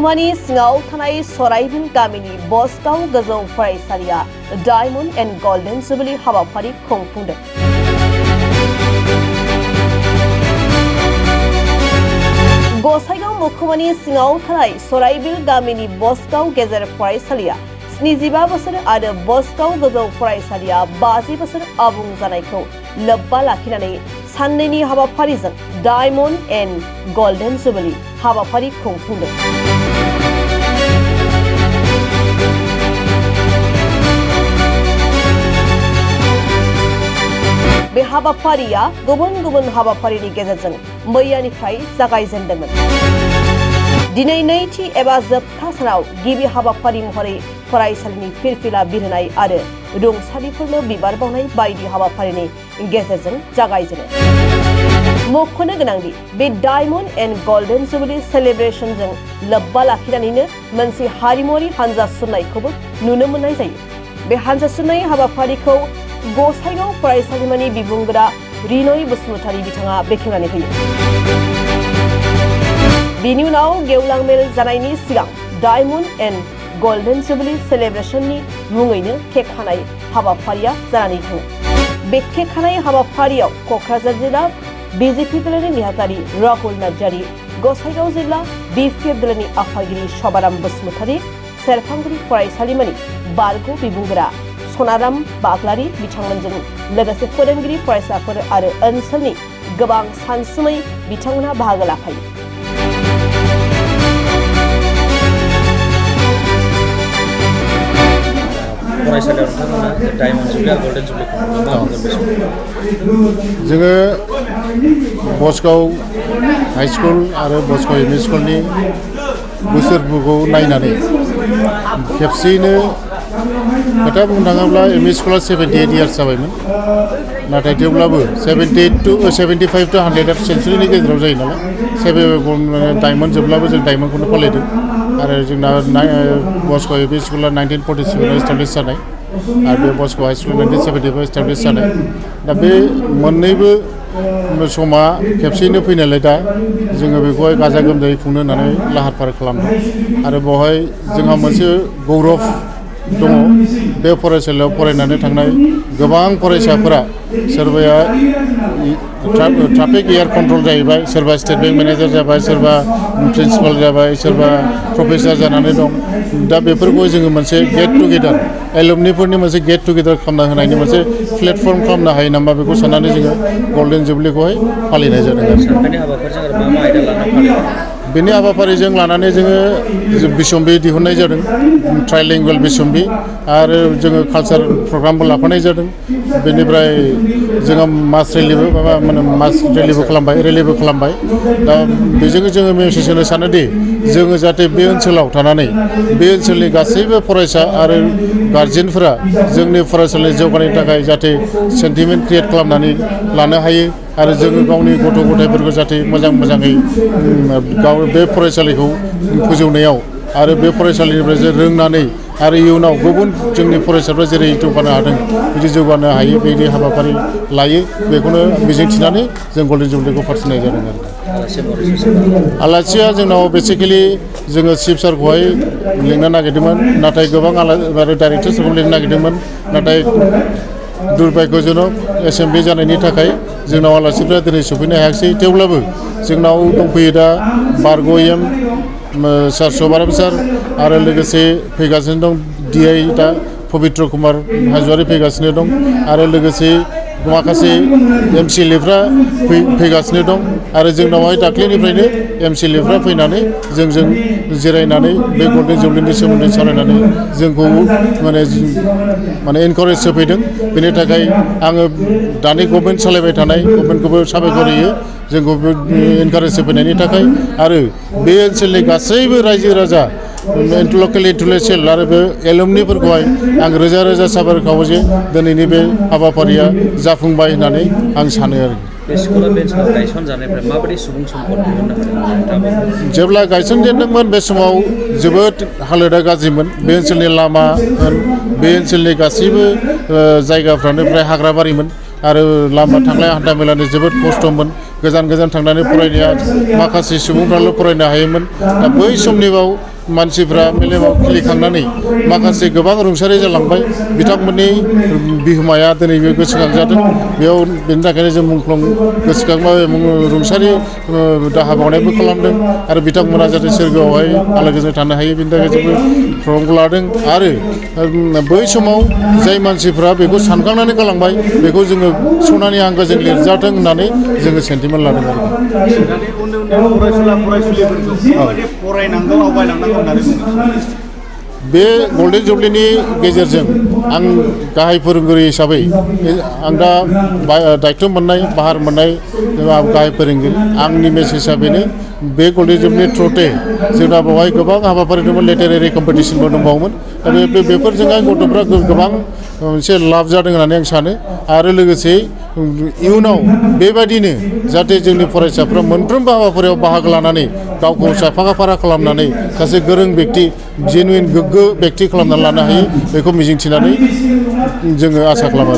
मोखोमानि सिङाव थानाय सराइबिल गामिनि बसगाव गोजौ फरायसालिया डायमन्ड एन्ड गल्डेन जुबिली हाबाफारि खुंफुंदों। गसाइगाव मोखोमानि सिङाव थानाय सराइबिल गामिनि बसगाव गेजेर फरायसालिया 75 बोसोर आरो बसगाव गोजौ फरायसालिया 50 बोसोर आबुं जानायखौ लोब्बा लाखिनानै साननैनि हाबाफारिजों डायमन्ड एन्ड गल्डेन जुबिली हाबाफारि खुंफुंदों। बे हाबाफारिया गुबुन गुबुन हाबाफारिनि गेजेरजों मैयानिफ्राय जागायजेनदोंमोन। दिनै नैथि एबा जोबथा सानाव गिबि हाबाफारि महरै फरायसालिनि फिरफिला बिरहोनाय आरो रुंसारिफोरनो बिबार बावनाय बायदि हाबाफारिनि गेजेरजों जागायजेनो। मख'नो गोनांदि बे डायमन्ड एन्ड गल्डेन जुबिली सेलिब्रेशनजों लोब्बा लाखिनानैनो मोनसे हारिमुआरि हानजा सुरनायखौबो नुनो मोननाय जायो। बे हानजा सुरनाय हाबाफारिखौ गसाइगाव फरायसालिमानि बिबुंगोरा रिनय बसुमतारी बिथाङा बेखेवनानै होयो। बिनि उनाव गेवलां मेल जानायनि सिगां डायमन्ड एन्ड गल्डेन जुबिली सेलिब्रेशननि मुङैनो केक हानाय हाबाफारिया जानानै थाङो। बे केक हानाय हाबाफारियाव क'क्राझार जिल्ला बिजेपि दलनि नेहाथारि राहुल नार्जारी, गसाइगाव जिल्ला बिपिएफ दलनि आफादगिरि शबाराम बसुमतारी, सेरफांगुरि फरायसालिमानि बारग' बिबुंगोरा सनाराम बाग्लारी बिथांमोनजों लोगोसे फोरोंगिरि, फरायसाफोर आरो ओनसोलनि गोबां सानसुमै बिथांमोनहा बाहागो लाफायो। फरायसालियाव नोंथांमोना डायमन्ड जुबिली आरो गल्डेन जुबिलीखौ मा बुंगोन? जोङो बसगाव हाई स्कुल आरो बसगाव एम इ स्कुलनि बोसोरफोरखौ नायनानै खेबसेयैनो खोथा बुंनो थाङोब्ला एम इ स्कुला 78 इयार्स जाबायमोन, नाथाय थेवब्लाबो 75 to 100 सेन्चुरिनि गेजेराव जायो नालाय डायमन्ड जोबब्लाबो जों डायमन्डखौनो फालिदों। आरो जोंना बसगाव एम इ स्कुला 1947 एस्टाब्लिश जानाय आरो बे बसगाव हाई स्कुला 1975 एस्टाब्लिश जानाय। दा बे मोननैबो समा खेबसेयैनो फैनायलाय दा जोङो बेखौहाय गाजा गोमजायै खुंनो होननानै लाहार फाहार खालामदों। आरो बेवहाय जोंहा मोनसे गौरब दङ। बे फरायसालियाव फरायनानै थांनाय गोबां फरायसाफोरा सोरबाया ट्राफिक एयार कन्ट्रल जाहैबाय, सोरबा स्टेट बेंक मेनेजार जाबाय, सोरबा प्रिन्सिपाल जाबाय, सोरबा प्रफेसार जानानै दं। दा बेफोरखौ जोङो मोनसे गेट टुगेदार एलुमनिफोरनि मोनसे गेट टुगेदार खालामना होनायनि मोनसे प्लेटफर्म खालामनो हायो नामा बेखौ साननानै जोङो गल्डेन जुबिलीखौहाय फालिनाय जादों। बेनि हाबाफारिजों लानानै जोङो बिसम्बि दिहुननाय जादों, ट्राइलिंगुवेल बिसम्बि, आरो जोङो कालचार प्रग्रामबो लाफानाय जादों। बेनिफ्राय जोङो मास रेलिबो खालामबाय। दा बेजोंनो जोङो मेसेज होनो सानोदि जोङो जाहाथे बे ओनसोलाव थानानै बे ओनसोलनि गासैबो फरायसा आरो गार्जेनफोरा जोंनि फरायसालिनि जौगानायनि थाखाय जाहाथे सेन्टिमेन्ट क्रियेट खालामनानै लानो हायो आरो जोङो गावनि गथ' गथायफोरखौ जाहाथे मोजाङै गाव बे फरायसालिखौ फोजौनायाव आरो बे फरायसालिनिफ्राय जे रोंनानै आरो इयुनाव गुबुन जोंनि फरायसाफ्रा जेरै जौगानो हादों बिदि जौगानो हायो बेनि हाबाफारि लायो। बेखौनो मिजिंथिनानै जों गल्डेन जुबिलीखौ फालिनाय जादों आरो। आलासिया जोंनाव बेसिकेलि जोङो चिफ सारखौहाय लिंनो नागिरदोंमोन, नाथाय गोबां आरो डाइरेक्टरफोरखौ लिंनो नागिरदोंमोन, नाथाय दुर्भाग्यजनक एसेम्बलि जानायनि थाखाय जोंनाव आलासिफ्रा दिनै सफैनो हायाखिसै। थेवब्लाबो जोंनाव दंफैयो दा बारग' एम सार शबाराम सार, आरो लोगोसे फैगासिनो दं DI दा पबित्र कुमार हाज'वारि फैगासिनो दं, आरो लोगोसे माखासे MCLAफ्रा फैगासिनो दं। आरो जोंनावहाय दाख्लैनिफ्रायनो MCLAफ्रा फैनानै जोंजों जिरायनानै बे गल्डेन जुबिलीनि सोमोन्दै सावरायनानै जोंखौ माने एनकारेज होफैदों। बेनि थाखाय आङो दानि गभर्नमेन्ट सालायबाय थानाय गभर्नमेन्टखौबो साबायखर होयो जोंखौ एनकारेज होफैनायनि थाखाय। आरो बे ओनसोलनि गासैबो रायजो राजा लकेल इन्टेलेक्सुयेल आरो बे एलुमनिफोरखौहाय आं रोजा रोजा साबायखर बावो जे दिनैनि बे हाबाफारिया जाफुंबाय होननानै आं सानो आरो। बे स्कुला बे ओनसोलाव गायसनजानायनिफ्राय माबायदि सुबुं सम्पद दिहुननो हादों? जेब्ला गायसनजेनदोंमोन बे समाव जोबोद हालोदा गाज्रिमोन। बे ओनसोलनि लामा, बे ओनसोलनि गासैबो जायगाफ्रानो फ्राय हाग्राबारिमोन आरो लामा थांलाय हान्था मेलानि जोबोद खस्थ'मोन। गोजान गोजान थांनानै फरायनाया माखासे सुबुंफ्राल' फरायनो हायोमोन। दा बै समनियाव मानसिफ्रा मेलेमाव खिलिखांनानै माखासे गोबां रुंसारि जालांबाय बिथांमोननि बिहोमाया दिनै बे गोसोखांजादों बेयाव बेनि थाखायनो जों मुंख्लं गोसोखांबा रुंसारि दाहा बावनायबो खालामदों आरो बिथांमोना जाहाथे सोरगोआवहाय आलो गोजोनै थानो हायो बेनि थाखाय जोंबो प्रग्रामखौ लादों आरो बै समाव जाय मानसिफ्रा बेखौ सानखांनानै गालांबाय बेखौ जोङो सनानि हांखोजों लिरजाथों होननानै जोङो सेन्टिमेन्ट लादों आरो दानि उन्दै फरायसुला फरायसुलिफोरखौ माबायदि फरायनांगौ आवगायलांनांगौ होननानै बुङो बे गल्डेन जुबलिनि गेजेरजों आं गाहाय फोरोंगिरि हिसाबै आं दा दायथ' मोननाय बाहार मोननाय गाहाय फोरोंगिरि आंनि मेसेजआ बेनो बे गल्डेन जुबलिनि थ्रुयै जोंना बेवहाय गोबां हाबाफारि दंमोन लिटारेरि कम्पिटिसनबो दंबावोमोन दा बेफोरजोंहाय गथ'फ्रा गोबां मोनसे लाब जादों होननानै आं सानो आरो लोगोसे इयुनाव बेबायदिनो जाहाथे जोंनि फरायसाफ्रा मोनफ्रोमबो हाबाफारियाव बाहागो लानानै गावखौ साखा-फारा खालामनानै सासे गोरों बेक्ति जेनुइन गोग्गो बेक्ति खालामनानै लानो हायो बेखौ मिजिंथिनानै जोङो आसा खालामो